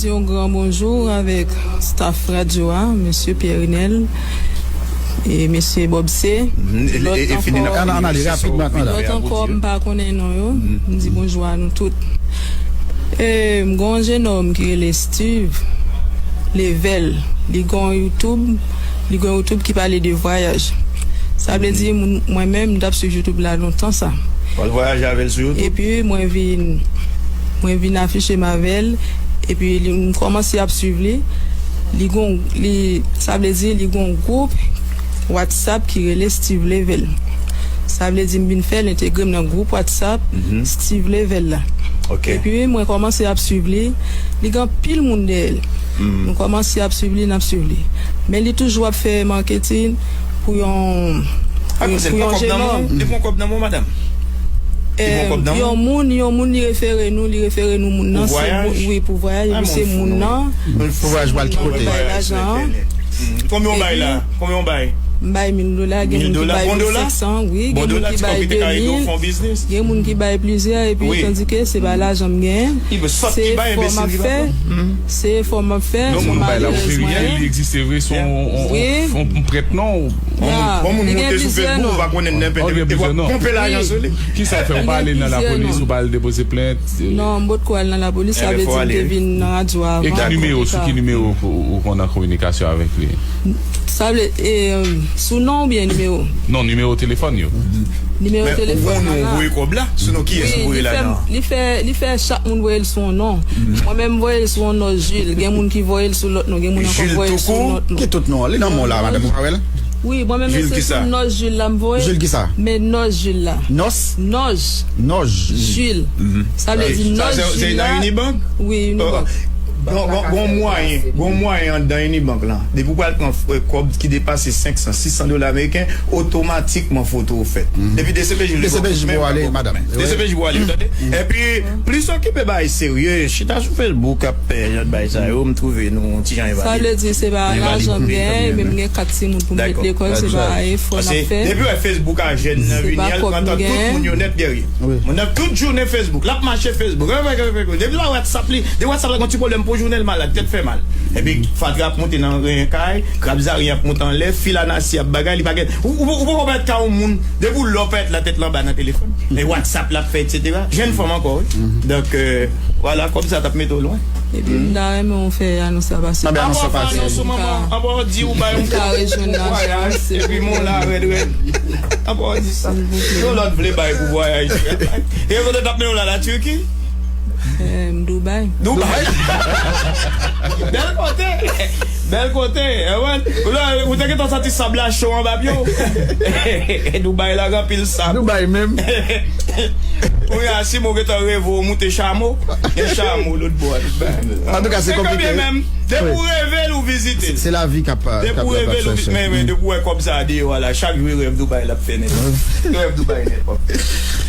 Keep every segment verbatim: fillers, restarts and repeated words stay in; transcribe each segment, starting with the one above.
Yon gran bonjou avèk staff radyo a, mesye Pierre Renel e mesye Bob C. Lòt ankò, lòt ankò, m pa konnen non yo. M di bonjou a nou tout. E, m gen yon jenòm ki rele Steve Level. Li gen yon YouTube, li gen yon YouTube ki pale de vwayaj. Sa vle di, moun, mwen menm, m t ap swiv YouTube la lontan sa. W al vwayaje avè l sou YouTube? Epi, mwen vin, mwen vin afiche m avè l. Epi, li, m kòmanse ap swiv li. Li gon, li, sa vle di, li gon gwoup WhatsApp ki rele Steve Level. Sa vle di, m vin fè l entegre m nan gwoup WhatsApp Steve Level la. Epi, mwen kòmanse ap swiv li. Li gen anpil moun dèyè l. Nou kòmanse ap swiv li, n ap swiv li. Men li toujou ap fè marketing pou yon, pou yon jenòm. Li pran kòb nan men w, madanm? Li pran kòb nan men w? Yon moun, yon moun li refere nou, li refere nou moun nan, se moun, wi, pou vwayaj, epi se moun nan. Pou vwayaj, pral ki kote? Bay lajan an. Konbyen w bay la? Konbyen w bay? M bay mil dola, gen moun ki bay mil senk san, wi, gen moun ki bay de mil, gen moun ki bay plizyè, epi tandike se pa lajan m genyen, se efò m ap fè, se efò m ap fè, se malerèz mwen ye. Li egziste vre, se yon, yon, yon, yon prèt non. Bon moun monte sou Facebook, ou pa konnen nenpòt, e w ap ponpe lajan sou li. Kisa w fè? Ou pa ale nan lapolis, ou pa al depoze plent? Non, m potko al nan lapolis, sa vle di m te vin nan radyo avan. E ki nimewo, sou ki nimewo ou, ou konn an kominikasyon avèk li? Sa vle, e, sou non oubyen nimewo? Non, nimewo telefòn yo. Nimewo telefòn mwen la. Ou voye kòb la? Sou non kiyès ou voye lajan an? Li fè, li fè chak moun voye l sou yon non. Mwen menm, m voye l sou yon non Jules. Gen moun ki voye l sou lòt non. Gen moun ankò voye l sou yon lòt non. Ki tout non an? Li nan men w la, madanm, ou pa wè l? Wi, mwen menm se sou Nòj Jules la m voye. Jules kisa? Men Nòj Jules la. Nòs? Nòj. Nòj. Jules. Sa vle di Nòj Jules la. Wi, Unibank. Gon, gon, gon mwayen, gon mwayen anndan Unibank lan. Depi w pral pran, eh, kòb ki depase senk san, sis san dola ameriken, otomatikman foto w fèt. Epi D C P J li D C P J pou ale, madanm. D C P J pou ale, tande? Epi, plis okipe bagay serye, chita sou Facebook ap fè jan de bagay sa yo, m twouve nou yon ti jan envalid. Sa vle di se pa lajan m genyen, men m gen kat timoun pou m met lekòl, se pa efò n ap fè. Depi w wè Facebook a jèn nan vini, l pran tan tout moun yo nèt, Guerrier. Moun nan tout jounen Facebook, l ap mache Facebook. Depi la WhatsApp li, depi WhatsApp la gon ti pwoblèm pou jounen l malad, tèt fè mal. Epi fatra ap monte nan ren kay, krab zaryen ap monte anlè, fil a nasi ap bagay, li pa gen. Ou, ou, ou poko pa ka yon moun, depi w lè w pa ret la tèt l anba nan telefòn. Men WhatsApp l ap fè, etsetera. Jèn fanm ankò, wi. Donk, euh, vwala, kòb sa t ap mete w lwen. Epi m ta renmen w fè anons la pase. Anba anons la pase. Anba anons ou manman, anba w di ou bay yon ka rejwenn lajan, epi men w la rèd rèd. Anba w di sa. Yon lòt vle bay pou vwayaj. E kote t ap mennen w la, la Turquie? Em, Dubai. Dubai. Bèl kote. Bèl kote. Ou te gentan santi sab la cho anba pye w. Dubai la gen anpil sab. Dubai menm. Kounye a, si mwen gentan reve w moute chamo, gen chamo lòt bò a Dubai. Antouka, se konplike. Depi w reve l, ou vizite l. Se lavi k ap, depi w reve l, ou vizite l. Men, men depi w wè kòb sa a deyò a la, chak jou e rèv Dubai l ap fè nèt. Rèv Dubai nèt.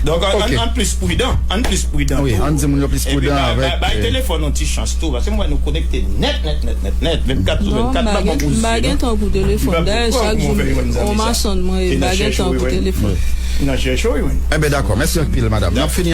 Donk, ann, ann plis pridan. Ann plis pridan tou. Wi, ann di moun yo plis pridan avèk, bay telefòn yon ti chans tou, paske m wè nou konekte nèt, nèt, nèt, nèt, nèt, vennkat sou vennkat. Non, m pa gen tan pou telefòn. Dayè, chak jou, yon machann mwen ye, m pa gen tan pou telefòn. Nan chèche w, wi. Enben, dakò. Mèsi anpil, madanm. N ap fini.